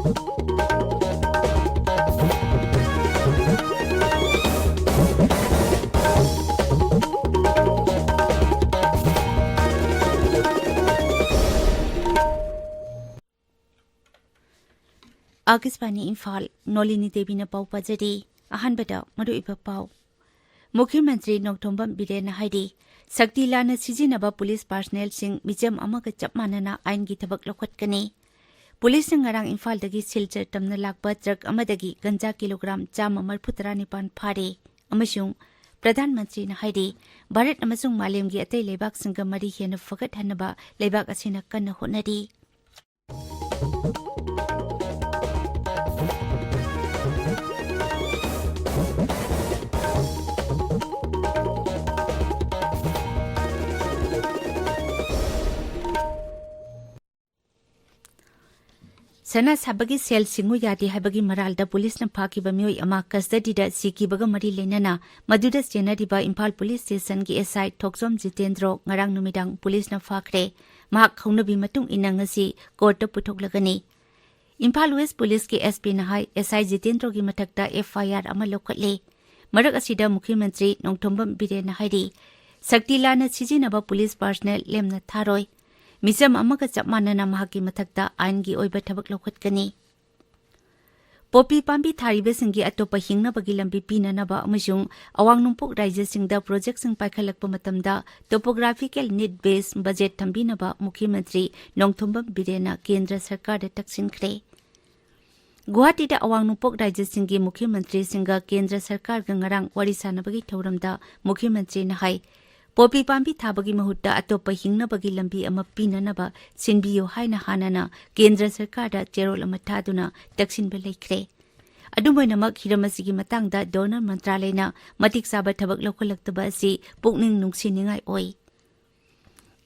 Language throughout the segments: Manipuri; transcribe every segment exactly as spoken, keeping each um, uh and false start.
ꯑꯥꯀꯥꯁꯕꯥꯅꯤ ꯏꯝꯐꯥꯜ, ꯅꯣꯂꯤꯅꯤ ꯗꯦꯕꯤꯅ ꯄꯥꯎ ꯄꯥꯖꯔꯤ꯫ ꯑꯍꯥꯟꯕꯗ ꯃꯔꯨꯑꯣꯏꯕ ꯄꯥꯎ꯫ ꯃꯨꯈ꯭ꯌ ꯃꯟꯇ꯭ꯔꯤ ꯅꯣꯡꯊꯣꯝꯕꯝ ꯕꯤꯔꯦꯟꯅ ꯍꯥꯏꯔꯤ, ꯁꯛꯇꯤ ꯂꯥꯟꯅ ꯁꯤꯖꯤꯟꯅꯕ ꯄꯨꯂꯤꯁ ꯄꯥꯔꯁꯅꯦꯜꯁꯤꯡ ꯃꯤꯆꯝ ꯑꯃꯒ ꯆꯞ ꯃꯥꯟꯅꯅ ꯑꯥꯏꯟꯒꯤ ꯊꯕꯛ ꯂꯧꯈꯠꯀꯅꯤ꯫ ꯄꯨꯂꯤꯁꯅ ꯉꯔꯥꯡ ꯏꯝꯐꯥꯜꯗꯒꯤ ꯁꯤꯜꯆꯔ ꯇꯝꯅ ꯂꯥꯛꯄ ꯇ꯭ꯔꯛ ꯑꯃꯗꯒꯤ ꯒꯟꯖꯥ ꯀꯤꯂꯣꯒ꯭ꯔꯥꯝ ꯆꯥꯝꯃ ꯃꯔꯤꯐꯨ ꯇꯔꯥꯅꯤꯄꯥꯟ ꯐꯥꯔꯦ꯫ ꯑꯃꯁꯨꯡ ꯄ꯭ꯔꯙꯥꯟ ꯃꯟꯇ꯭ꯔꯤꯅ ꯍꯥꯏꯔꯤ, ꯚꯥꯔꯠ ꯑꯃꯁꯨꯡ ꯃꯥꯂꯦꯝꯒꯤ ꯑꯇꯩ ꯂꯩꯕꯥꯛꯁꯤꯡꯒ ꯃꯔꯤ ꯍꯦꯟꯅ ꯐꯒꯠꯍꯟꯅꯕ ꯂꯩꯕꯥꯛ ꯑꯁꯤꯅ ꯀꯟꯅ ꯍꯣꯠꯅꯔꯤ꯫ ꯁꯅꯥ ꯁꯥꯕꯒꯤ ꯁꯦꯜ ꯁꯤꯡꯉꯨ ꯌꯥꯗꯦ ꯍꯥꯏꯕꯒꯤ ꯃꯔꯥꯜꯗ ꯄꯨꯂꯤꯁꯅ ꯐꯥꯈꯤꯕ ꯃꯤꯑꯣꯏ ꯑꯃ ꯀꯁꯇꯗꯤꯗ ꯁꯤꯈꯤꯕꯒ ꯃꯔꯤ ꯂꯩꯅꯅ ꯃꯗꯨꯗ ꯆꯦꯟꯅꯔꯤꯕ ꯏꯝꯐꯥꯜ ꯄꯨꯂꯤꯁ ꯁ꯭ꯇꯦꯁꯟꯒꯤ ꯑꯦꯁ ꯑꯥꯏ ꯊꯣꯛꯆꯣꯝ ꯖꯤꯇꯦꯟꯗ꯭ꯔꯣ ꯉꯔꯥꯡ ꯅꯨꯃꯤꯗꯥꯡ ꯄꯨꯂꯤꯁꯅ ꯐꯥꯈ꯭ꯔꯦ꯫ ꯃꯍꯥꯛ ꯍꯧꯅꯕꯤ ꯃꯇꯨꯡ ꯏꯟꯅ ꯉꯁꯤ ꯀꯣꯔꯠꯇ ꯄꯨꯊꯣꯛꯂꯒꯅꯤ꯫ ꯏꯝꯐꯥꯜ ꯋꯦꯁ ꯄꯨꯂꯤꯁꯀꯤ ꯑꯦꯁ ꯄꯤꯅ ꯍꯥꯏ, ꯑꯦꯁ ꯑꯥꯏ ꯖꯤꯇꯦꯟꯗ꯭ꯔꯣꯒꯤ ꯃꯊꯛꯇ ꯑꯦꯐ ꯑꯥꯏ ꯑꯥꯔ ꯑꯃ ꯂꯧꯈꯠꯂꯦ꯫ ꯃꯔꯛ ꯑꯁꯤꯗ ꯃꯨꯈ꯭ꯌ ꯃꯟꯇ꯭ꯔꯤ ꯅꯣꯡꯊꯣꯝꯕꯝ ꯕꯤꯔꯦꯟꯅ ꯍꯥꯏꯔꯤ, ꯁꯛꯇꯤ ꯂꯥꯟꯅ ꯁꯤꯖꯤꯟꯅꯕ ꯄꯨꯂꯤꯁ ꯄꯥꯔꯁꯅꯦꯜ ꯂꯦꯝꯅ ꯊꯥꯔꯣꯏ꯫ ꯃꯤꯆꯝ ꯑꯃꯒ ꯆꯞ ꯃꯥꯟꯅꯅ ꯃꯍꯥꯛꯀꯤ ꯃꯊꯛꯇ ꯑꯥꯏꯟꯒꯤ ꯑꯣꯏꯕ ꯊꯕꯛ ꯂꯧꯈꯠꯀꯅꯤ꯫ ꯄꯣꯄꯤ ꯄꯥꯝꯕꯤ ꯊꯥꯔꯤꯕꯁꯤꯡꯒꯤ ꯑꯇꯣꯞꯄ ꯍꯤꯡꯅꯕꯒꯤ ꯂꯝꯕꯤ ꯄꯤꯅꯅꯕ ꯑꯃꯁꯨꯡ ꯑꯋꯥꯡ ꯅꯣꯡꯄꯣꯛ ꯔꯥꯖ꯭ꯌꯁꯤꯡꯗ ꯄ꯭ꯔꯣꯖꯦꯛꯁꯤꯡ ꯄꯥꯏꯈꯠꯂꯛꯄ ꯃꯇꯝꯗ ꯇꯣꯄꯣꯒ꯭ꯔꯥꯐꯤꯀꯦꯜ ꯅꯤꯗ ꯕꯦꯁ ꯕꯖꯦꯠ ꯊꯝꯕꯤꯅꯕ ꯃꯨꯈ꯭ꯌ ꯃꯟꯇ꯭ꯔꯤ ꯅꯣꯡꯊꯣꯝꯕꯝ ꯕꯤꯔꯦꯟꯅ ꯀꯦꯟꯗ꯭ꯔ ꯁꯔꯀꯥꯔꯗ ꯇꯛꯁꯤꯟꯈ꯭ꯔꯦ꯫ ꯒꯨꯋꯥꯍꯥꯇꯤꯗ ꯑꯋꯥꯡ ꯅꯣꯡꯄꯣꯛ ꯔꯥꯖ꯭ꯌꯁꯤꯡꯒꯤ ꯃꯨꯈ꯭ꯌ ꯃꯟꯇ꯭ꯔꯤꯁꯤꯡꯒ ꯀꯦꯟꯗ꯭ꯔ ꯁꯔꯀꯥꯔꯒ ꯉꯔꯥꯡ ꯋꯥꯔꯤ ꯁꯥꯟꯅꯕꯒꯤ ꯊꯧꯔꯝꯗ ꯃꯨꯈ꯭ꯌ ꯃꯟꯇ꯭ꯔꯤꯅ ꯍꯥꯏ, ꯄꯣꯄꯤ ꯄꯥꯝꯕꯤ ꯊꯥꯕꯒꯤ ꯃꯍꯨꯠꯇ ꯑꯇꯣꯞꯄ ꯍꯤꯡꯅꯕꯒꯤ ꯂꯝꯕꯤ ꯑꯃ ꯄꯤꯅꯅꯕ ꯁꯤꯟꯕꯤꯌꯨ ꯍꯥꯏꯅ ꯍꯥꯟꯅꯅ ꯀꯦꯟꯗ꯭ꯔ ꯁꯔꯀꯥꯔꯗ ꯆꯦꯔꯣꯜ ꯑꯃ ꯊꯥꯗꯨꯅ ꯇꯛꯁꯤꯟꯕ ꯂꯩꯈ꯭ꯔꯦ꯫ ꯑꯗꯨꯝ ꯑꯣꯏꯅꯃꯛ, ꯍꯤꯔꯝ ꯑꯁꯤꯒꯤ ꯃꯇꯥꯡꯗ ꯗꯣꯅꯔ ꯃꯟꯇ꯭ꯔꯥꯂꯌꯅ ꯃꯇꯤꯛ ꯆꯥꯕ ꯊꯕꯛ ꯂꯧꯈꯠꯂꯛꯇꯕ ꯑꯁꯤ ꯄꯨꯛꯅꯤꯡ ꯅꯨꯡꯁꯤꯅꯤꯡꯉꯥꯏ ꯑꯣꯏ꯫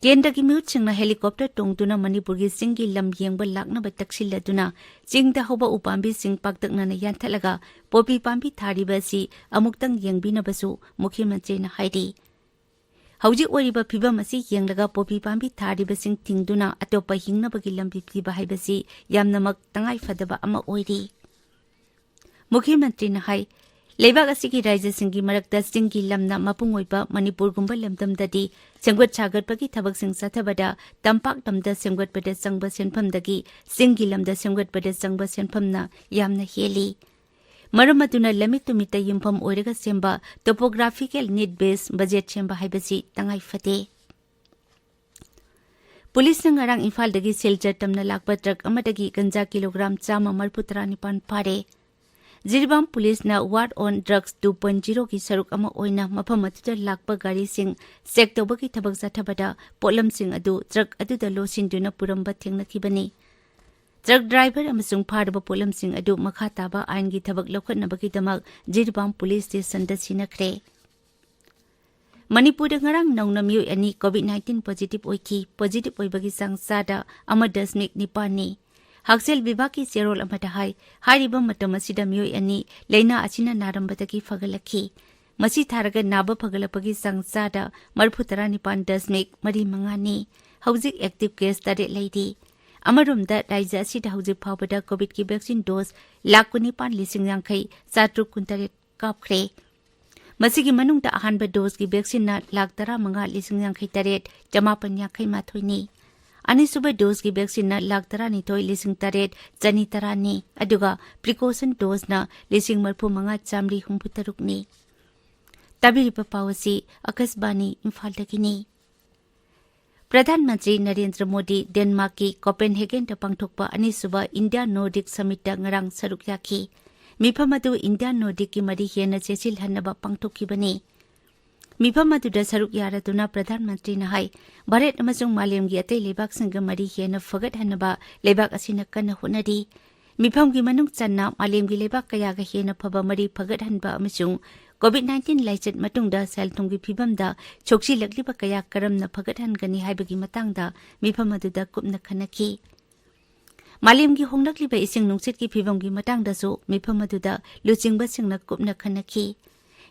ꯀꯦꯟꯗ꯭ꯔꯒꯤ ꯃꯤꯍꯨꯠꯁꯤꯡꯅ ꯍꯦꯂꯤꯀꯣꯞꯇꯔ ꯇꯣꯡꯗꯨꯅ ꯃꯅꯤꯄꯨꯔꯒꯤ ꯆꯤꯡꯒꯤ ꯂꯝ ꯌꯦꯡꯕ ꯂꯥꯛꯅꯕ ꯇꯛꯁꯤꯜꯂꯗꯨꯅ ꯆꯤꯡꯗ ꯍꯧꯕ ꯎꯄꯥꯝꯕꯤꯁꯤꯡ ꯄꯥꯛꯇꯛꯅꯅ ꯌꯥꯟꯊꯠꯂꯒ ꯄꯣꯄꯤ ꯄꯥꯝꯕꯤ ꯊꯥꯔꯤꯕ ꯑꯁꯤ ꯑꯃꯨꯛꯇꯪ ꯌꯦꯡꯕꯤꯅꯕꯁꯨ ꯃꯨꯈ꯭ꯌ ꯃꯟꯇ꯭ꯔꯤꯅ ꯍꯥꯏꯔꯤ꯫ ꯍꯧꯖꯤꯛ ꯑꯣꯏꯔꯤꯕ ꯐꯤꯚꯝ ꯑꯁꯤ ꯌꯦꯡꯂꯒ ꯄꯣꯄꯤ ꯄꯥꯝꯕꯤ ꯊꯥꯔꯤꯕꯁꯤꯡ ꯊꯤꯡꯗꯨꯅ ꯑꯇꯣꯞꯄ ꯍꯤꯡꯅꯕꯒꯤ ꯂꯝꯕꯤ ꯄꯤꯕ ꯍꯥꯏꯕꯁꯤ ꯌꯥꯝꯅꯃꯛ ꯇꯉꯥꯏ ꯐꯗꯕ ꯑꯃ ꯑꯣꯏꯔꯤ꯫ ꯃꯨꯈ꯭ꯌꯃꯟꯇ꯭ꯔꯤꯅ ꯍꯥꯏ, ꯂꯩꯕꯥꯛ ꯑꯁꯤꯒꯤ ꯔꯥꯖ꯭ꯌꯁꯤꯡꯒꯤ ꯃꯔꯛꯇ ꯆꯤꯡꯒꯤ ꯂꯝꯅ ꯃꯄꯨꯡ ꯑꯣꯏꯕ ꯃꯅꯤꯄꯨꯔꯒꯨꯝꯕ ꯂꯝꯗꯝꯗꯗꯤ ꯁꯦꯝꯒꯠ ꯁꯥꯒꯠꯄꯒꯤ ꯊꯕꯛꯁꯤꯡ ꯆꯠꯊꯕꯗ ꯇꯝꯄꯥꯛ ꯂꯝꯗ ꯁꯦꯝꯒꯠꯄꯗ ꯆꯪꯕ ꯁꯦꯟꯐꯝꯗꯒꯤ ꯆꯤꯡꯒꯤ ꯂꯝꯗ ꯁꯦꯝꯒꯠꯄꯗ ꯆꯪꯕ ꯁꯦꯟꯐꯝꯅ ꯌꯥꯝꯅ ꯍꯦꯜꯂꯤ꯫ ꯃꯔꯝ ꯑꯗꯨꯅ ꯂꯝꯃꯤꯠ ꯇꯨꯃꯤꯠꯇ ꯌꯨꯝꯐꯝ ꯑꯣꯏꯔꯒ ꯁꯦꯝꯕ topographical need based budget ꯁꯦꯝꯕ ꯍꯥꯏꯕꯁꯤ ꯇꯉꯥꯏ ꯐꯗꯦ꯫ ꯄꯨꯂꯤꯁꯅ ꯉꯔꯥꯡ ꯏꯝꯐꯥꯜꯗꯒꯤ ꯁꯤꯜꯆꯔ ꯇꯝꯅ ꯂꯥꯛꯄ ꯇ꯭ꯔꯛ ꯑꯃꯗꯒꯤ ꯒꯟꯖꯥ ꯀꯤꯂꯣꯒ꯭ꯔꯥꯝ ꯆꯥꯝꯃ ꯃꯔꯤꯐꯨ ꯇꯔꯥꯅꯤꯄꯥꯟ ꯐꯥꯔꯦ꯫ ꯖꯤꯔꯤꯕꯥꯝ ꯄꯨꯂꯤꯁꯅ War on Drugs two point zero ꯒꯤ ꯁꯔꯨꯛ ꯑꯃ ꯑꯣꯏꯅ ꯃꯐꯝ ꯑꯗꯨꯗ ꯂꯥꯛꯄ ꯒꯥꯔꯤꯁꯤꯡ ꯆꯦꯛ ꯇꯧꯕꯒꯤ ꯊꯕꯛ ꯆꯠꯊꯕꯗ ꯄꯣꯠꯂꯝꯁꯤꯡ ꯑꯗꯨ ꯇ꯭ꯔꯛ ꯑꯗꯨꯗ ꯂꯣꯠꯁꯤꯟꯗꯨꯅ ꯄꯨꯔꯝꯕ ꯊꯦꯡꯅꯈꯤꯕꯅꯤ꯫ ꯇ꯭ꯔꯛ ꯗ꯭ꯔꯥꯏꯚꯔ ꯑꯃꯁꯨꯡ ꯐꯥꯔꯕ ꯄꯣꯠꯂꯝꯁꯤꯡ ꯑꯗꯨ ꯃꯈꯥ ꯇꯥꯕ ꯑꯥꯏꯟꯒꯤ ꯊꯕꯛ ꯂꯧꯈꯠꯅꯕꯒꯤꯗꯃꯛ ꯖꯤꯔꯤꯕꯥꯝ ꯄꯨꯂꯤꯁ ꯁ꯭ꯇꯦꯁꯟꯗ ꯁꯤꯟꯅꯈ꯭ꯔꯦ꯫ ꯃꯅꯤꯄꯨꯔꯗ ꯉꯔꯥꯡ ꯅꯧꯅ ꯃꯤꯑꯣꯏ ꯑꯅꯤ COVID nineteen positive ꯑꯣꯏꯈꯤ꯫ Positive ꯑꯣꯏꯕꯒꯤ ꯆꯥꯡ ꯆꯥꯗ ꯑꯃ ꯗꯁꯃꯤꯛ ꯅꯤꯄꯥꯟꯅꯤ꯫ ꯍꯛꯁꯦꯜ ꯕꯤꯚꯥꯒꯀꯤ ꯆꯦꯔꯣꯜ ꯑꯃꯗ ꯍꯥꯏ, ꯍꯥꯏꯔꯤꯕ ꯃꯇꯝ ꯑꯁꯤꯗ ꯃꯤꯑꯣꯏ ꯑꯅꯤ ꯂꯥꯏꯅꯥ ꯑꯁꯤꯅ ꯅꯥꯔꯝꯕꯗꯒꯤ ꯐꯒꯠꯂꯛꯈꯤ꯫ ꯃꯁꯤ ꯊꯥꯔꯒ ꯅꯥꯕ ꯐꯒꯠꯂꯛꯄꯒꯤ ꯆꯥꯡ ꯆꯥꯗ ꯃꯔꯤꯐꯨ ꯇꯔꯥꯅꯤꯄꯥꯟ ꯗꯁꯃꯤꯛ ꯃꯔꯤ ꯃꯉꯥꯅꯤ꯫ ꯍꯧꯖꯤꯛ active case ꯇꯔꯦꯠ ꯂꯩꯔꯤ꯫ ꯑꯃꯔꯣꯝꯗ, ꯔꯥꯖ꯭ꯌ ꯑꯁꯤꯗ ꯍꯧꯖꯤꯛ ꯐꯥꯎꯕꯗ COVIDꯀꯤ vaccine dose ꯂꯥꯈ ꯀꯨꯟꯅꯤꯄꯥꯟ ꯂꯤꯁꯤꯡ ꯌꯥꯡꯈꯩ ꯆꯥꯇ꯭ꯔꯨꯛ ꯀꯨꯟꯇꯔꯦꯠ ꯀꯥꯞꯈ꯭ꯔꯦ꯫ ꯃꯁꯤꯒꯤ ꯃꯅꯨꯡꯗ ꯑꯍꯥꯟꯕ doseꯀꯤ vaccineꯅ ꯂꯥꯈ ꯇꯔꯥꯃꯉꯥ ꯂꯤꯁꯤꯡ ꯌꯥꯡꯈꯩ ꯇꯔꯦꯠ ꯆꯃꯥꯄꯟ ꯌꯥꯡꯈꯩ ꯃꯥꯊꯣꯏꯅꯤ꯫ ꯑꯅꯤꯁꯨꯕ doseꯀꯤ vaccineꯅ ꯂꯥꯈ ꯇꯔꯥꯅꯤꯊꯣꯏ ꯂꯤꯁꯤꯡ ꯇꯔꯦꯠ ꯆꯅꯤ ꯇꯔꯥꯅꯤ, ꯑꯗꯨꯒ precaution doseꯅ ꯂꯤꯁꯤꯡ ꯃꯔꯤꯐꯨ ꯃꯉꯥ ꯆꯥꯃꯔꯤ ꯍꯨꯝꯐꯨ ꯇꯔꯨꯛꯅꯤ꯫ ꯇꯥꯕꯤꯔꯤꯕ ꯄꯥꯎ ꯑꯁꯤ ꯑꯀꯥꯁꯕꯥꯅꯤ ꯏꯝꯐꯥꯜꯗꯒꯤꯅꯤ꯫ ꯄ꯭ꯔꯙꯥꯟ ꯃꯟꯇ꯭ꯔꯤ ꯅꯔꯦꯟꯗ꯭ꯔ ꯃꯣꯗꯤ ꯗꯦꯟꯃꯥꯔꯛꯀꯤ ꯀꯣꯄꯦꯟꯍꯦꯒꯦꯟꯗ ꯄꯥꯡꯊꯣꯛꯄ ꯑꯅꯤꯁꯨꯕ ꯏꯟꯗꯤꯌꯥ ꯅꯣꯔꯗꯤꯛ ꯁꯃꯤꯠꯇ ꯉꯔꯥꯡ ꯁꯔꯨꯛ ꯌꯥꯈꯤ꯫ ꯃꯤꯐꯝ ꯑꯗꯨ ꯏꯟꯗꯤꯌꯥ ꯅꯣꯔꯗꯤꯛꯀꯤ ꯃꯔꯤ ꯍꯦꯟꯅ ꯆꯦꯠꯁꯤꯜꯍꯟꯅꯕ ꯄꯥꯡꯊꯣꯛꯈꯤꯕꯅꯤ꯫ ꯃꯤꯐꯝ ꯑꯗꯨꯗ ꯁꯔꯨꯛ ꯌꯥꯔꯗꯨꯅ ꯄ꯭ꯔꯙꯥꯟ ꯃꯟꯇ꯭ꯔꯤꯅ ꯍꯥꯏ, ꯚꯥꯔꯠ ꯑꯃꯁꯨꯡ ꯃꯥꯂꯦꯝꯒꯤ ꯑꯇꯩ ꯂꯩꯕꯥꯛꯁꯤꯡꯒ ꯃꯔꯤ ꯍꯦꯟꯅ ꯐꯒꯠꯍꯟꯅꯕ ꯂꯩꯕꯥꯛ ꯑꯁꯤꯅ ꯀꯟꯅ ꯍꯣꯠꯅꯔꯤ꯫ ꯃꯤꯐꯝꯒꯤ ꯃꯅꯨꯡ ꯆꯟꯅ ꯃꯥꯂꯦꯝꯒꯤ ꯂꯩꯕꯥꯛ ꯀꯌꯥꯒ ꯍꯦꯟꯅ ꯐꯕ ꯃꯔꯤ ꯐꯒꯠꯍꯟꯕ ꯑꯃꯁꯨꯡ COVID nineteen ꯂꯥꯏꯆꯠ ꯃꯇꯨꯡꯗ ꯁꯦꯜ ꯊꯨꯝꯒꯤ ꯐꯤꯕꯝꯗ ꯁꯣꯛꯆꯤꯜꯂꯛꯂꯤꯕ ꯀꯌꯥ ꯀꯔꯝꯅ ꯐꯒꯠꯍꯟꯒꯅꯤ ꯍꯥꯏꯕꯒꯤ ꯃꯇꯥꯡꯗ ꯃꯤꯐꯝ ꯑꯗꯨꯗ ꯀꯨꯞꯅ ꯈꯟꯅꯈꯤ꯫ ꯃꯥꯂꯦꯝꯒꯤ ꯍꯣꯡꯂꯛꯂꯤꯕ ꯏꯁꯤꯡ ꯅꯨꯡꯁꯤꯠꯀꯤ ꯐꯤꯕꯝꯒꯤ ꯃꯇꯥꯡꯗꯁꯨ ꯃꯤꯐꯝ ꯑꯗꯨꯗ ꯂꯨꯆꯤꯡꯕꯁꯤꯡꯅ ꯀꯨꯞꯅ ꯈꯟꯅꯈꯤ꯫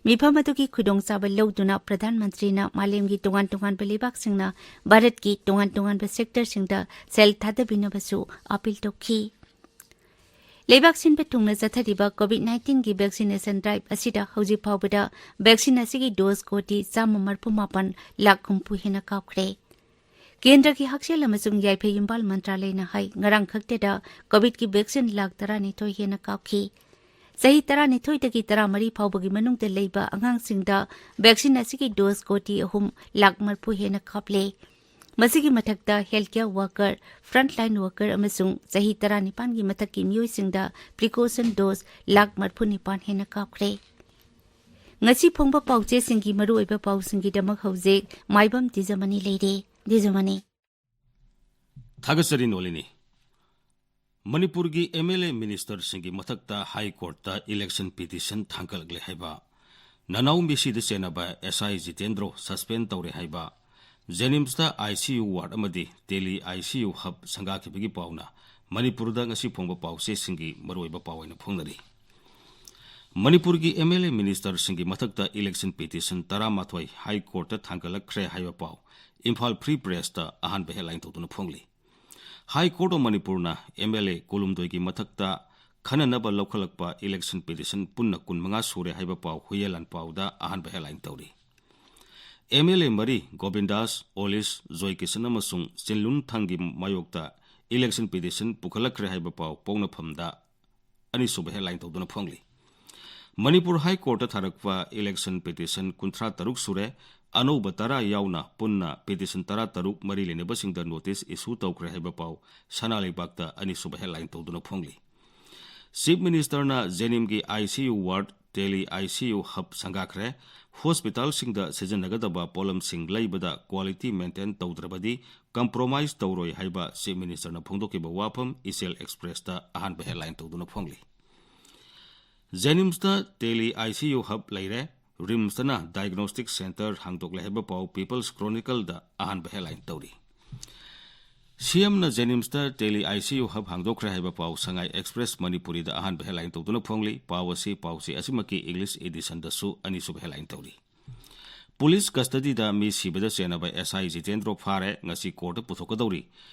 ꯃꯤꯐꯝ ꯑꯗꯨꯒꯤ ꯈꯨꯗꯣꯡꯆꯥꯕ ꯂꯧꯗꯨꯅ ꯄ꯭ꯔꯙꯥꯟ ꯃꯟꯇ꯭ꯔꯤꯅ ꯃꯥꯂꯦꯝꯒꯤ ꯇꯣꯉꯥꯟ ꯇꯣꯉꯥꯟꯕ ꯂꯩꯕꯥꯛꯁꯤꯡꯅ ꯚꯥꯔꯠꯀꯤ ꯇꯣꯉꯥꯟ ꯇꯣꯉꯥꯟꯕ ꯁꯦꯛꯇꯔꯁꯤꯡꯗ ꯁꯦꯜ ꯊꯥꯗꯕꯤꯅꯕꯁꯨ ꯑꯥꯄꯤꯜ ꯇꯧꯈꯤ꯫ ꯂꯩꯕꯥꯛ ꯁꯤꯟꯕ ꯊꯨꯡꯅ ꯆꯠꯊꯔꯤꯕ ꯀꯣꯚꯤꯗ ꯅꯥꯏꯟꯇꯤꯟꯒꯤ ꯚꯦꯛꯁꯤꯅꯦꯁꯟ ꯗ꯭ꯔꯥꯏꯚ ꯑꯁꯤꯗ ꯍꯧꯖꯤꯛ ꯐꯥꯎꯕꯗ ꯚꯦꯛꯁꯤꯟ ꯑꯁꯤꯒꯤ ꯗꯣꯁ ꯀꯣꯇꯤ ꯆꯥꯝꯃ ꯃꯔꯤꯐꯨ ꯃꯥꯄꯟ ꯂꯥꯈ ꯍꯨꯝꯐꯨ ꯍꯦꯟꯅ ꯀꯥꯞꯈ꯭ꯔꯦ꯫ ꯀꯦꯟꯗ꯭ꯔꯒꯤ ꯍꯛꯁꯦꯜ ꯑꯃꯁꯨꯡ ꯌꯥꯏꯐ ꯌꯨꯝꯕꯥꯜ ꯃꯟꯇ꯭ꯔꯥꯂꯌꯅ ꯍꯥꯏ, ꯉꯔꯥꯡ ꯈꯛꯇꯗ ꯀꯣꯚꯤꯗꯀꯤ ꯚꯦꯛꯁꯤꯟ ꯂꯥꯈ ꯇꯔꯥꯅꯤꯊꯣꯏ ꯍꯦꯟꯅ ꯀꯥꯞꯈꯤ꯫ ꯆꯍꯤ ꯇꯔꯥꯅꯤꯊꯣꯏꯗꯒꯤ ꯇꯔꯥꯃꯔꯤ ꯐꯥꯎꯕꯒꯤ ꯃꯅꯨꯡꯗ ꯂꯩꯕ ꯑꯉꯥꯡꯁꯤꯡꯗ ꯚꯦꯛꯁꯤꯟ ꯑꯁꯤꯒꯤ ꯗꯣꯁ ꯀꯣꯇꯤ ꯑꯍꯨꯝ ꯂꯥꯈ ꯃꯔꯤꯐꯨ ꯍꯦꯟꯅ ꯀꯥꯞꯂꯦ꯫ ꯃꯁꯤꯒꯤ ꯃꯊꯛꯇ health care worker, frontline worker ꯑꯃꯁꯨꯡ ꯆꯍꯤ ꯇꯔꯥꯅꯤꯄꯥꯟꯒꯤ ꯃꯊꯛꯀꯤ ꯃꯤꯑꯣꯏꯁꯤꯡꯗ ꯄ꯭ꯔꯤꯀꯣꯁꯟ ꯗꯣꯁ ꯂꯥꯈ ꯃꯔꯤꯐꯨ ꯅꯤꯄꯥꯟ ꯍꯦꯟꯅ ꯀꯥꯞꯈ꯭ꯔꯦ꯫ ꯉꯁꯤ ꯐꯣꯡꯕ ꯄꯥꯎꯆꯦꯁꯤꯡꯒꯤ ꯃꯔꯨꯑꯣꯏꯕ ꯄꯥꯎꯁꯤꯡꯒꯤꯗꯃꯛ ꯍꯧꯖꯤꯛ ꯃꯥꯏꯕꯝ ꯇꯤꯖꯃꯅꯤ ꯂꯩꯔꯦ꯫ ꯇꯤꯖꯃꯅꯤ꯫ ꯊꯥꯒꯠꯆꯔꯤ ꯅꯣꯂꯤꯅꯤ꯫ ꯃꯅꯤꯄꯨꯔꯒꯤ ꯑꯦꯝ ꯑꯦꯜ ꯑꯦ ꯃꯤꯅꯤꯁꯇꯔꯁꯤꯡꯒꯤ ꯃꯊꯛꯇ ꯍꯥꯏ ꯀꯣꯔꯠꯇ ꯏꯂꯦꯛꯁꯟ ꯄꯤꯇꯤꯁꯟ ꯊꯥꯡꯒꯠꯂꯛꯂꯦ ꯍꯥꯏꯕ ꯅꯅꯥꯎ ꯃꯤꯁꯤꯗ ꯆꯦꯟꯅꯕ ꯑꯦꯁ ꯑꯥꯏ ꯖꯤꯇꯦꯟꯗ꯭ꯔꯣ ꯁꯁꯄꯦꯟ ꯇꯧꯔꯦ ꯍꯥꯏꯕ ꯖꯦꯅꯤꯝꯁꯇ ꯑꯥꯏ ꯁꯤ ꯌꯨ ꯋꯥꯔꯗ ꯑꯃꯗꯤ ꯇꯦꯂꯤ ꯑꯥꯏ ꯁꯤ ꯌꯨ ꯍꯕ ꯁꯪꯒꯥꯈꯤꯕꯒꯤ ꯄꯥꯎꯅ ꯃꯅꯤꯄꯨꯔꯗ ꯉꯁꯤ ꯐꯣꯡꯕ ꯄꯥꯎꯆꯦꯁꯤꯡꯒꯤ ꯃꯔꯨꯑꯣꯏꯕ ꯄꯥꯎ ꯑꯣꯏꯅ ꯐꯣꯡꯅꯔꯤ꯫ ꯃꯅꯤꯄꯨꯔꯒꯤ ꯑꯦꯝ ꯑꯦꯜ ꯑꯦ ꯃꯤꯅꯤꯁꯇꯔꯁꯤꯡꯒꯤ ꯃꯊꯛꯇ ꯏꯂꯦꯛꯁꯟ ꯄꯤꯇꯤꯁꯟ ꯇꯔꯥꯃꯥꯊꯣꯏ ꯍꯥꯏ ꯀꯣꯔꯠꯇ ꯊꯥꯡꯒꯠꯂꯛꯈ꯭ꯔꯦ ꯍꯥꯏꯕ ꯄꯥꯎ ꯏꯝꯐꯥꯜ ꯐ꯭ꯔꯤ ꯄ꯭ꯔꯦꯁꯇ ꯑꯍꯥꯟꯕ ꯍꯦꯗꯂꯥꯏꯟ ꯇꯧꯗꯨꯅ ꯐꯣꯡꯂꯤ꯫ ꯍꯥꯏ ꯀꯣꯔꯠ ꯑꯣꯐ ꯃꯅꯤꯄꯨꯔꯅ ꯑꯦꯝ ꯑꯦꯜ ꯑꯦ ꯀꯨꯟꯍꯨꯝꯗꯣꯏꯒꯤ ꯃꯊꯛꯇ ꯈꯟꯅꯅꯕ ꯂꯧꯈꯠꯂꯛꯄ ꯏꯂꯦꯛꯁꯟ ꯄꯤꯇꯤꯁꯟ ꯄꯨꯟꯅ ꯀꯨꯟꯃꯉꯥ ꯁꯨꯔꯦ ꯍꯥꯏꯕ ꯄꯥꯎ ꯍꯨꯏꯌꯦꯟ ꯂꯥꯟꯄꯥꯎꯗ ꯑꯍꯥꯟꯕ ꯍꯦꯗꯂꯥꯏꯟ ꯇꯧꯔꯤ꯫ ꯑꯦꯝ ꯑꯦꯜ ꯑꯦ ꯃꯔꯤ, ꯒꯣꯕꯤꯟꯗꯥꯁ, ꯑꯣꯂꯤꯁ, ꯖꯣꯏꯀꯤꯁꯟ ꯑꯃꯁꯨꯡ ꯆꯤꯟꯂꯨꯟꯊꯪꯒꯤ ꯃꯥꯌꯣꯛꯇ ꯏꯂꯦꯛꯁꯟ ꯄꯤꯇꯤꯁꯟ ꯄꯨꯈꯠꯂꯛꯈ꯭ꯔꯦ ꯍꯥꯏꯕ ꯄꯥꯎ ꯄꯣꯛꯅꯐꯝꯗ ꯑꯅꯤꯁꯨꯕ ꯍꯦꯗꯂꯥꯏꯟ ꯇꯧꯗꯨꯅ ꯐꯣꯡꯂꯤ꯫ ꯃꯅꯤꯄꯨꯔ ꯍꯥꯏ ꯀꯣꯔꯠꯇ ꯊꯥꯔꯛꯄ ꯏꯂꯦꯛꯁꯟ ꯄꯤꯇꯤꯁꯟ ꯀꯨꯟꯊ꯭ꯔꯥ ꯇꯔꯨꯛ ꯁꯨꯔꯦ꯫ ꯑꯅꯧꯕ ꯇꯔꯥ ꯌꯥꯎꯅ ꯄꯨꯟꯅ ꯄꯤꯇꯤꯁꯟ ꯇꯔꯥ ꯇꯔꯨꯛ ꯃꯔꯤ ꯂꯩꯅꯕꯁꯤꯡꯗ ꯅꯣꯇꯤꯁ ꯏꯁꯨ ꯇꯧꯈ꯭ꯔꯦ ꯍꯥꯏꯕ ꯄꯥꯎ ꯁꯅꯥ ꯂꯩꯕꯥꯛꯇ ꯑꯅꯤꯁꯨꯕ ꯍꯦꯗꯂꯥꯏꯟ ꯇꯧꯗꯨꯅ ꯐꯣꯡꯂꯤ꯫ Chief ꯃꯤꯅꯤꯁꯇꯔꯅ ꯖꯦꯅꯤꯝꯒꯤ I C U ward, ꯇꯦꯂꯤ I C U hub ꯁꯪꯒꯥꯈ꯭ꯔꯦ꯫ ꯍꯣꯁꯄꯤꯇꯥꯜꯁꯤꯡꯗ ꯁꯤꯖꯤꯟꯅꯒꯗꯕ ꯄꯣꯠꯂꯝꯁꯤꯡ ꯂꯩꯕꯗ ꯀ꯭ꯋꯥꯂꯤꯇꯤ ꯃꯦꯟꯇꯦꯟ ꯇꯧꯗ꯭ꯔꯕꯗꯤ ꯀꯝꯄ꯭ꯔꯣꯃꯥꯏꯖ ꯇꯧꯔꯣꯏ ꯍꯥꯏꯕ ꯆꯤꯐ ꯃꯤꯅꯤꯁꯇꯔꯅ ꯐꯣꯡꯗꯣꯛꯈꯤꯕ ꯋꯥꯐꯝ ꯏꯆꯦꯜ ꯑꯦꯛꯁꯄ꯭ꯔꯦꯁꯇ ꯑꯍꯥꯟꯕ ꯍꯦꯗꯂꯥꯏꯟ ꯇꯧꯗꯨꯅ ꯐꯣꯡꯂꯤ꯫ ꯖꯦꯅꯤꯝꯁꯇ ꯇꯦꯂꯤ ꯑꯥꯏ ꯁꯤ ꯌꯨ ꯍꯕ ꯂꯩꯔꯦ꯫ ꯔꯤꯝꯁꯇꯅ ꯗꯥꯏꯒꯅꯣꯁꯇꯤꯛ ꯁꯦꯟꯇꯔ ꯍꯥꯡꯗꯣꯛꯂꯦ ꯍꯥꯏꯕ ꯄꯥꯎ ꯄꯤꯄꯜꯁ ꯀ꯭ꯔꯣꯅꯤꯀꯜꯗ ꯑꯍꯥꯟꯕ ꯍꯦꯗꯂꯥꯏꯟ ꯇꯧꯔꯤ꯫ ꯁꯤ ꯑꯦꯝꯅ ꯖꯦꯅꯤꯝꯁꯇ ꯇꯦꯂꯤ ꯑꯥꯏ ꯁꯤ ꯌꯨ ꯍꯕ ꯍꯥꯡꯗꯣꯛꯈ꯭ꯔꯦ ꯍꯥꯏꯕ ꯄꯥꯎ ꯁꯉꯥꯏ ꯑꯦꯛꯁꯄ꯭ꯔꯦꯁ ꯃꯅꯤꯄꯨꯔꯤꯗ ꯑꯍꯥꯟꯕ ꯍꯦꯗꯂꯥꯏꯟ ꯇꯧꯗꯨꯅ ꯐꯣꯡꯂꯤ꯫ ꯄꯥꯎ ꯑꯁꯤ, ꯄꯥꯎꯆꯦ ꯑꯁꯤꯃꯛꯀꯤ ꯏꯪꯂꯤꯁ ꯏꯗꯤꯁꯟꯗꯁꯨ ꯑꯅꯤꯁꯨꯕ ꯍꯦꯗꯂꯥꯏꯟ ꯇꯧꯔꯤ꯫ ꯄꯨꯂꯤꯁ ꯀꯁꯇꯗꯤꯗ ꯃꯤ ꯁꯤꯕꯗ ꯆꯦꯟꯅꯕ ꯑꯦꯁ ꯑꯥꯏ ꯖꯤꯇꯦꯟꯗ꯭ꯔꯣ ꯐꯥꯔꯦ, ꯉꯁꯤ ꯀꯣꯔꯠꯇ ꯄꯨꯊꯣꯛꯀꯗꯧꯔꯤ꯫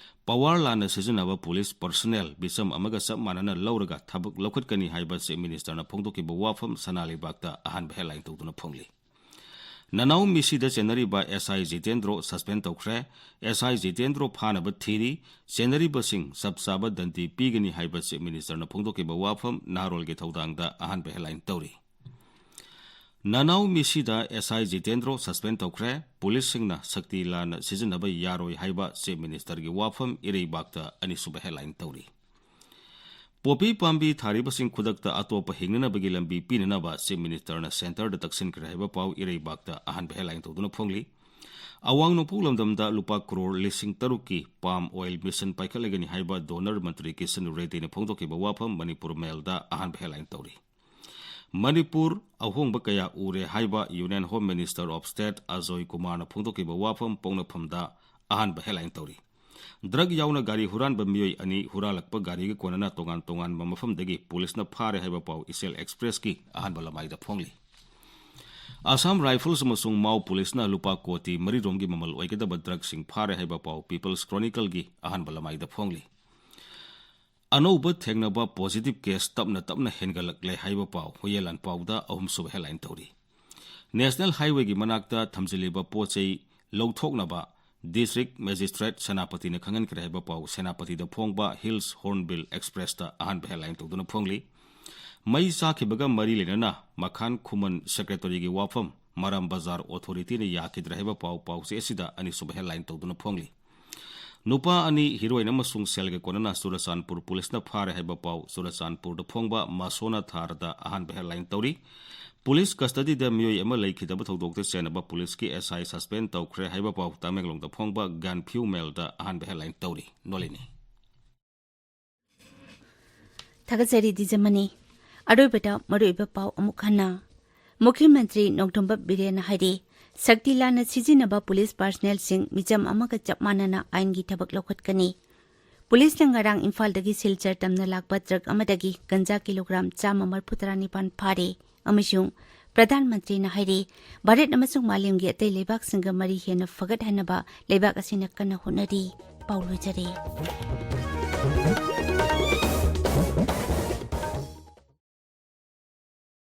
ꯄꯋꯥꯔ ꯂꯥꯟꯅ ꯁꯤꯖꯤꯟꯅꯕ ꯄꯨꯂꯤꯁ ꯄꯔꯁꯅꯦꯜ ꯃꯤꯆꯝ ꯑꯃꯒ ꯆꯞ ꯃꯥꯟꯅꯅ ꯂꯧꯔꯒ ꯊꯕꯛ ꯂꯧꯈꯠꯀꯅꯤ ꯍꯥꯏꯕ ꯆꯤꯐ ꯃꯤꯅꯤꯁꯇꯔꯅ ꯐꯣꯡꯗꯣꯛꯈꯤꯕ ꯋꯥꯐꯝ ꯁꯅꯥ ꯂꯩꯕꯥꯛꯇ ꯑꯍꯥꯟꯕ ꯍꯦꯗꯂꯥꯏꯟ ꯇꯧꯗꯨꯅ ꯐꯣꯡꯂꯤ꯫ ꯅꯅꯥꯎ ꯃꯤꯁꯤꯗ ꯆꯦꯟꯅꯔꯤꯕ ꯑꯦꯁ ꯑꯥꯏ ꯖꯤꯇꯦꯟꯗ꯭ꯔꯣ ꯁꯁꯄꯦꯟ ꯇꯧꯈ꯭ꯔꯦ꯫ ꯑꯦꯁ ꯑꯥꯏ ꯖꯤꯇꯦꯟꯗ꯭ꯔꯣ ꯐꯥꯅꯕ ꯊꯤꯔꯤ꯫ ꯆꯦꯟꯅꯔꯤꯕꯁꯤꯡ ꯆꯞ ꯆꯥꯕ ꯗꯟꯗꯤ ꯄꯤꯒꯅꯤ ꯍꯥꯏꯕ ꯆꯤꯐ ꯃꯤꯅꯤꯁꯇꯔꯅ ꯐꯣꯡꯗꯣꯛꯈꯤꯕ ꯋꯥꯐꯝ ꯅꯍꯥꯔꯣꯜꯒꯤ ꯊꯧꯗꯥꯡꯗ ꯑꯍꯥꯟꯕ ꯍꯦꯗꯂꯥꯏꯟ ꯇꯧꯔꯤ꯫ ꯅꯅꯥꯎ ꯃꯤꯁꯤꯗ ꯑꯦꯁ ꯑꯥꯏ ꯖꯤꯇꯦꯟꯗ꯭ꯔꯣ ꯁꯁꯄꯦꯟ ꯇꯧꯈ꯭ꯔꯦ꯫ ꯄꯨꯂꯤꯁꯁꯤꯡꯅ ꯁꯛꯇꯤ ꯂꯥꯟꯅ ꯁꯤꯖꯤꯟꯅꯕ ꯌꯥꯔꯣꯏ ꯍꯥꯏꯕ ꯆꯤꯐ ꯃꯤꯅꯤꯁꯇꯔꯒꯤ ꯋꯥꯐꯝ ꯏꯔꯩꯕꯥꯛꯇ ꯑꯅꯤꯁꯨꯕ ꯍꯦꯗꯂꯥꯏꯟ ꯇꯧꯔꯤ꯫ ꯄꯣꯄꯤ ꯄꯥꯝꯕꯤ ꯊꯥꯔꯤꯕꯁꯤꯡ ꯈꯨꯗꯛꯇ ꯑꯇꯣꯞꯄ ꯍꯤꯡꯅꯅꯕꯒꯤ ꯂꯝꯕꯤ ꯄꯤꯅꯅꯕ ꯆꯤꯐ ꯃꯤꯅꯤꯁꯇꯔꯅ ꯁꯦꯟꯇꯔꯗ ꯇꯛꯁꯤꯟꯈ꯭ꯔꯦ ꯍꯥꯏꯕ ꯄꯥꯎ ꯏꯔꯩꯕꯥꯛꯇ ꯑꯍꯥꯟꯕ ꯍꯦꯗꯂꯥꯏꯟ ꯇꯧꯗꯨꯅ ꯐꯣꯡꯂꯤ꯫ ꯑꯋꯥꯡ ꯅꯣꯡꯄꯣꯛ ꯂꯝꯗꯝꯗ ꯂꯨꯄꯥ ꯀ꯭ꯔꯣꯔ ꯂꯤꯁꯤꯡ ꯇꯔꯨꯛꯀꯤ ꯄꯥꯝ ꯑꯣꯏꯜ ꯃꯤꯁꯟ ꯄꯥꯏꯈꯠꯂꯒꯅꯤ ꯍꯥꯏꯕ ꯗꯣꯅꯔ ꯃꯟꯇ꯭ꯔꯤ ꯀꯤꯁꯟ ꯔꯦꯗ꯭ꯗꯤꯅ ꯐꯣꯡꯗꯣꯛꯈꯤꯕ ꯋꯥꯐꯝ ꯃꯅꯤꯄꯨꯔ ꯃꯦꯜꯗ ꯑꯍꯥꯟꯕ ꯍꯦꯗꯂꯥꯏꯟ ꯇꯧꯔꯤ꯫ ꯃꯅꯤꯄꯨꯔ ꯑꯍꯣꯡꯕ ꯀꯌꯥ ꯎꯔꯦ ꯍꯥꯏꯕ Union Home Minister of State Ajoy ꯀꯨꯃꯥꯔꯅ ꯐꯣꯡꯗꯣꯛꯈꯤꯕ ꯋꯥꯐꯝ ꯄꯣꯛꯅꯐꯝꯗ ꯑꯍꯥꯟꯕ ꯍꯦꯗꯂꯥꯏꯟ ꯇꯧꯔꯤ꯫ ꯗ꯭ꯔꯒ ꯌꯥꯎꯅ ꯒꯥꯔꯤ ꯍꯨꯔꯥꯟꯕ ꯃꯤꯑꯣꯏ ꯑꯅꯤ ꯍꯨꯔꯥꯜꯂꯛꯄ ꯒꯥꯔꯤꯒ ꯀꯣꯟꯅꯅ ꯇꯣꯉꯥꯟ ꯇꯣꯉꯥꯟꯕ ꯃꯐꯝꯗꯒꯤ ꯄꯨꯂꯤꯁꯅ ꯐꯥꯔꯦ ꯍꯥꯏꯕ ꯄꯥꯎ ꯏꯆꯦꯜ ꯑꯦꯛꯁꯄ꯭ꯔꯦꯁꯀꯤ ꯑꯍꯥꯟꯕ ꯂꯃꯥꯏꯗ ꯐꯣꯡꯂꯤ꯫ ꯑꯁꯥꯝ ꯔꯥꯏꯐꯜꯁ ꯑꯃꯁꯨꯡ ꯃꯥꯎ ꯄꯨꯂꯤꯁꯅ ꯂꯨꯄꯥ ꯀꯣꯇꯤ ꯃꯔꯤ ꯔꯣꯝꯒꯤ ꯃꯃꯜ ꯑꯣꯏꯒꯗꯕ ꯗ꯭ꯔꯒꯁꯤꯡ ꯐꯥꯔꯦ ꯍꯥꯏꯕ ꯄꯥꯎ ꯄꯤꯄꯜꯁ ꯀ꯭ꯔꯣꯅꯤꯀꯜꯒꯤ ꯑꯍꯥꯟꯕ ꯂꯃꯥꯏꯗ ꯐꯣꯡꯂꯤ꯫ ꯑꯅꯧꯕ ꯊꯦꯡꯅꯕ ꯄꯣꯖꯤꯇꯤꯚ ꯀꯦꯁ ꯇꯞꯅ ꯇꯞꯅ ꯍꯦꯟꯒꯠꯂꯛꯂꯦ ꯍꯥꯏꯕ ꯄꯥꯎ ꯍꯨꯌꯦꯟ ꯂꯥꯟꯄꯥꯎꯗ ꯑꯍꯨꯝꯁꯨꯕ ꯍꯦꯗꯂꯥꯏꯟ ꯇꯧꯔꯤ꯫ ꯅꯦꯁꯅꯦꯜ ꯍꯥꯏꯋꯦꯒꯤ ꯃꯅꯥꯛꯇ ꯊꯝꯖꯤꯜꯂꯤꯕ ꯄꯣꯠ ꯆꯩ ꯂꯧꯊꯣꯛꯅꯕ ꯗꯤꯁꯇ꯭ꯔꯤꯛ ꯃꯦꯖꯤꯁꯇ꯭ꯔꯦꯠ ꯁꯦꯅꯥꯄꯇꯤꯅ ꯈꯪꯍꯟꯈ꯭ꯔꯦ ꯍꯥꯏꯕ ꯄꯥꯎ ꯁꯦꯅꯥꯄꯇꯤꯗ ꯐꯣꯡꯕ ꯍꯤꯜꯁ ꯍꯣꯔꯟꯕꯤꯜ ꯑꯦꯛꯁꯄ꯭ꯔꯦꯁꯇ ꯑꯍꯥꯟꯕ ꯍꯦꯗꯂꯥꯏꯟ ꯇꯧꯗꯨꯅ ꯐꯣꯡꯂꯤ꯫ ꯃꯩ ꯆꯥꯈꯤꯕꯒ ꯃꯔꯤ ꯂꯩꯅꯅ ꯃꯈꯥꯟ ꯈꯨꯃꯟ ꯁꯦꯀ꯭ꯔꯦꯇꯔꯤꯒꯤ ꯋꯥꯐꯝ ꯃꯔꯥꯝ ꯕꯖꯥꯔ ꯑꯣꯊꯣꯔꯤꯇꯤꯅ ꯌꯥꯈꯤꯗ꯭ꯔꯦ ꯍꯥꯏꯕ ꯄꯥꯎ ꯄꯥꯎꯆꯦ ꯑꯁꯤꯗ ꯑꯅꯤꯁꯨꯕ ꯍꯦꯗꯂꯥꯏꯟ ꯇꯧꯗꯨꯅ ꯐꯣꯡꯂꯤ꯫ ꯅꯨꯄꯥ ꯑꯅꯤ ꯍꯤꯔꯣꯏꯟ ꯑꯃꯁꯨꯡ ꯁꯦꯜꯒ ꯀꯣꯟꯅꯅ ꯆꯨꯔꯆꯥꯟꯄꯨꯔ ꯄꯨꯂꯤꯁꯅ ꯐꯥꯔꯦ ꯍꯥꯏꯕ ꯄꯥꯎ ꯆꯨꯔꯆꯥꯟꯄꯨꯔꯗ ꯐꯣꯡꯕ ꯃꯁꯣꯅꯥ ꯊꯥꯔꯗ ꯑꯍꯥꯟꯕ ꯍꯦꯗꯂꯥꯏꯟ ꯇꯧꯔꯤ꯫ ꯄꯨꯂꯤꯁ ꯀꯁꯇꯗꯤꯗ ꯃꯤꯑꯣꯏ ꯑꯃ ꯂꯩꯈꯤꯗꯕ ꯊꯧꯗꯣꯛꯇ ꯆꯦꯟꯅꯕ ꯄꯨꯂꯤꯁꯀꯤ ꯑꯦꯁ ꯑꯥꯏ ꯁꯁꯄꯦꯟ ꯇꯧꯈ꯭ꯔꯦ ꯍꯥꯏꯕ ꯄꯥꯎ ꯇꯃꯦꯡꯂꯣꯡꯗ ꯐꯣꯡꯕ ꯒꯥꯟꯐ꯭ꯌꯨ ꯃꯦꯜꯗ ꯑꯍꯥꯟꯕ ꯍꯦꯗꯂꯥꯏꯟ ꯇꯧꯔꯤ꯫ ꯅꯣꯂꯤꯅꯤ꯫ ꯊꯥꯒꯠꯆꯔꯤ ꯗꯤꯖꯃꯅꯤ꯫ ꯑꯔꯣꯏꯕꯗ ꯃꯔꯨꯑꯣꯏꯕ ꯄꯥꯎ ꯑꯃꯨꯛ ꯍꯟꯅ꯫ ꯃꯨꯈ꯭ꯌ ꯃꯟꯇ꯭ꯔꯤ ꯅꯣꯡꯊꯣꯝꯕꯝ ꯕꯤꯔꯦꯟꯅ ꯍꯥꯏꯔꯤ, ꯁꯛꯇꯤ ꯂꯥꯟꯅ ꯁꯤꯖꯤꯟꯅꯕ ꯄꯨꯂꯤꯁ ꯄꯥꯔꯁꯅꯦꯜꯁꯤꯡ ꯃꯤꯆꯝ ꯑꯃꯒ ꯆꯞ ꯃꯥꯟꯅꯅ ꯑꯥꯏꯟꯒꯤ ꯊꯕꯛ ꯂꯧꯈꯠꯀꯅꯤ꯫ ꯄꯨꯂꯤꯁꯅ ꯉꯔꯥꯡ ꯏꯝꯐꯥꯜꯗꯒꯤ ꯁꯤꯜꯆꯔ ꯇꯝꯅ ꯂꯥꯛꯄ ꯇ꯭ꯔꯛ ꯑꯃꯗꯒꯤ ꯒꯟꯖꯥ ꯀꯤꯂꯣꯒ꯭ꯔꯥꯝ ꯆꯥꯝꯃ ꯃꯔꯤꯐꯨ ꯇꯔꯥꯅꯤꯄꯥꯟ ꯐꯥꯔꯦ ꯑꯃꯁꯨꯡ ꯄ꯭ꯔꯙꯥꯟ ꯃꯟꯇ꯭ꯔꯤꯅ ꯍꯥꯏꯔꯤ, ꯚꯥꯔꯠ ꯑꯃꯁꯨꯡ ꯃꯥꯂꯦꯝꯒꯤ ꯑꯇꯩ ꯂꯩꯕꯥꯛꯁꯤꯡꯒ ꯃꯔꯤ ꯍꯦꯟꯅ ꯐꯒꯠꯍꯟꯅꯕ ꯂꯩꯕꯥꯛ ꯑꯁꯤꯅ ꯀꯟꯅ ꯍꯣꯠꯅꯔꯤ꯫ ꯄꯥꯎ ꯂꯣꯏꯖꯔꯦ꯫